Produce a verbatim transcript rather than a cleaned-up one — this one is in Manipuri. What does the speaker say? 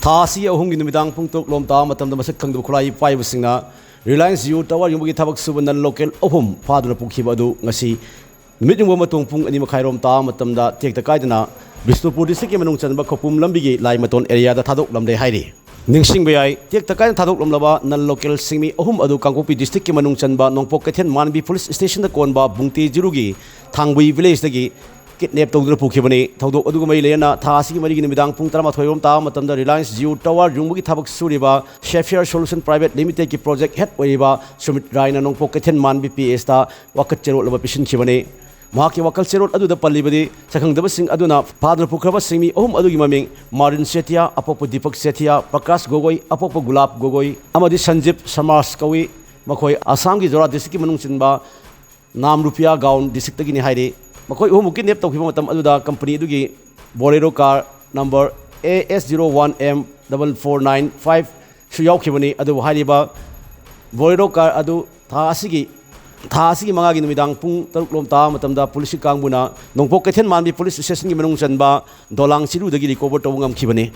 ꯊꯥ ꯑꯁꯤꯒꯤ ꯑꯍꯨꯝꯒꯤ ꯅꯨꯃꯤꯗꯥꯡ ꯄꯨꯡ ꯇꯔꯨꯛ ꯂꯣꯝ ꯇꯥꯕ ꯃꯇꯝꯗ ꯃꯁꯛ ꯈꯪꯗꯕ ꯈꯨꯠꯂꯥꯏ ꯄꯥꯏꯕꯁꯤꯡꯅ Reliance Jio Tower ꯌꯨꯝꯕꯒꯤ ꯊꯕꯛ ꯁꯨꯕ non local ꯑꯍꯨꯝ ꯐꯥꯗꯨꯅ ꯄꯨꯈꯤꯕ ꯑꯗꯨ ꯉꯁꯤ ꯅꯨꯃꯤꯠ ꯌꯨꯡꯕ ꯃꯇꯨꯡ ꯄꯨꯡ ꯑꯅꯤ ꯃꯈꯥꯏꯔꯣꯝ ꯇꯥꯕ ꯃꯇꯝꯗ ꯇꯦꯛꯇ ꯀꯥꯏꯗꯅ ꯕꯤꯁꯅꯨꯄꯨꯔ district ꯀꯤ ꯃꯅꯨꯡ ꯆꯟꯕ ꯈꯧꯄꯨꯝ ꯂꯝꯕꯤꯒꯤ ꯂꯥꯏꯃꯇꯣꯟ area ꯗ ꯊꯥꯗꯣꯛꯂꯝꯂꯦ ꯍꯥꯏꯔꯤ꯫ ꯅꯤꯡꯁꯤꯡꯕ ꯌꯥꯏ, ꯇꯦꯛꯇ ꯀꯥꯏꯅ ꯊꯥꯗꯣꯛꯂꯝꯂꯕ non local ꯁꯤꯡꯃꯤ ꯑꯍꯨꯝ ꯑꯗꯨ ꯀꯥꯡꯄꯣꯛꯄꯤ district ꯀꯤ ꯃꯅꯨꯡ ꯆꯟꯕ ꯅꯣꯡꯄꯣꯛ ꯀꯩꯊꯦꯜ ꯃꯥꯟꯕꯤ police station ꯗ ꯀꯣꯟꯕ ꯕꯨꯡꯇꯦ ꯖꯤꯔꯨꯒꯤ ꯊꯥꯡꯕꯨꯏ village ꯇꯒꯤ kidnap ꯇꯧꯗꯨꯅ ꯄꯨꯈꯤꯕꯅꯤ꯫ ꯊꯧꯗꯣꯛ ꯑꯗꯨꯒ ꯃꯔꯤ ꯂꯩꯅꯅ ꯊꯥ ꯑꯁꯤꯒꯤ ꯃꯔꯤꯒꯤ ꯅꯨꯃꯤꯗꯥꯡ ꯄꯨꯡ ꯇꯔꯥꯃꯥꯊꯣꯏ ꯔꯣꯝ ꯇꯥꯕ ꯃꯇꯝꯗ Reliance Jio Tower ꯌꯨꯡꯕꯒꯤ ꯊꯕꯛ ꯁꯨꯔꯤꯕ Sapphire Solution Private Limited ꯀꯤ project head ꯑꯣꯏꯔꯤꯕ ꯁꯨꯃꯤꯠ ꯔꯥꯏꯅ ꯅꯣꯡꯄꯣꯛ ꯀꯩꯊꯦꯜ ꯃꯥꯟꯕꯤ P S ꯇ ꯋꯥꯀꯠ ꯆꯦꯔꯣꯜ ꯑꯃ ꯄꯤꯁꯤꯟꯈꯤꯕꯅꯤ꯫ ꯃꯍꯥꯛꯀꯤ ꯋꯥꯀꯠ ꯆꯦꯔꯣꯜ ꯑꯗꯨꯗ ꯄꯜꯂꯤꯕꯗꯤ, ꯁꯛꯈꯪꯗꯕꯁꯤꯡ ꯑꯗꯨꯅ ꯐꯥꯗꯨꯅ ꯄꯨꯈ꯭ꯔꯕ ꯁꯤꯡꯃꯤ ꯑꯍꯨꯝ ꯑꯗꯨꯒꯤ ꯃꯃꯤꯡ ꯃꯥꯔꯤꯟ ꯁꯦꯇꯤꯌꯥ, ꯑꯄꯣꯛꯄ ꯗꯤꯄꯛ ꯁꯦꯇꯤꯌꯥ, ꯄ꯭ꯔꯀꯥꯁ ꯒꯣꯒꯣꯏ, ꯑꯄꯣꯛꯄ ꯒꯨꯂꯥꯞ ꯒꯣꯒꯣꯏ ꯑꯃꯗꯤ ꯁꯟꯖꯤꯞ ꯁꯃꯥꯖ ꯀꯧꯏ꯫ ꯃꯈꯣꯏ ꯑꯁꯥꯝꯒꯤ ꯖꯣꯔꯥ district ꯀꯤ ꯃꯅꯨꯡ ꯆꯟꯕ ꯅꯥꯝ ꯔꯨꯄꯤꯌꯥ ꯒꯥꯎꯟ district ꯇꯒꯤꯅꯤ ꯍꯥꯏꯔꯤ꯫ ꯃꯈꯣꯏ ꯑꯍꯨꯝꯃꯛ kidnap ꯇꯧꯈꯤꯕ ꯃꯇꯝ ꯑꯗꯨꯗ company ꯑꯗꯨꯒꯤ Bolero car number A S zero one M double four nine five ꯁꯨ ꯌꯥꯎꯈꯤꯕꯅꯤ꯫ ꯑꯗꯨꯕꯨ ꯍꯥꯏꯔꯤꯕ Bolero car ꯑꯗꯨ ꯊꯥ ꯑꯁꯤꯒꯤ, ꯊꯥ ꯑꯁꯤꯒꯤ ꯃꯉꯥꯒꯤ ꯅꯨꯃꯤꯗꯥꯡ ꯄꯨꯡ ꯇꯔꯨꯛ ꯂꯣꯝ ꯇꯥꯕ ꯃꯇꯝꯗ police ꯀꯤ ꯀꯥꯡꯕꯨꯅ ꯅꯣꯡꯄꯣꯛ ꯀꯩꯊꯦꯜ ꯃꯥꯟꯕꯤ police station ꯒꯤ ꯃꯅꯨꯡ ꯆꯟꯕ ꯗꯣꯂꯥꯡ ꯆꯤꯔꯨꯗꯒꯤ recover ꯇꯧꯕ ꯉꯝꯈꯤꯕꯅꯤ꯫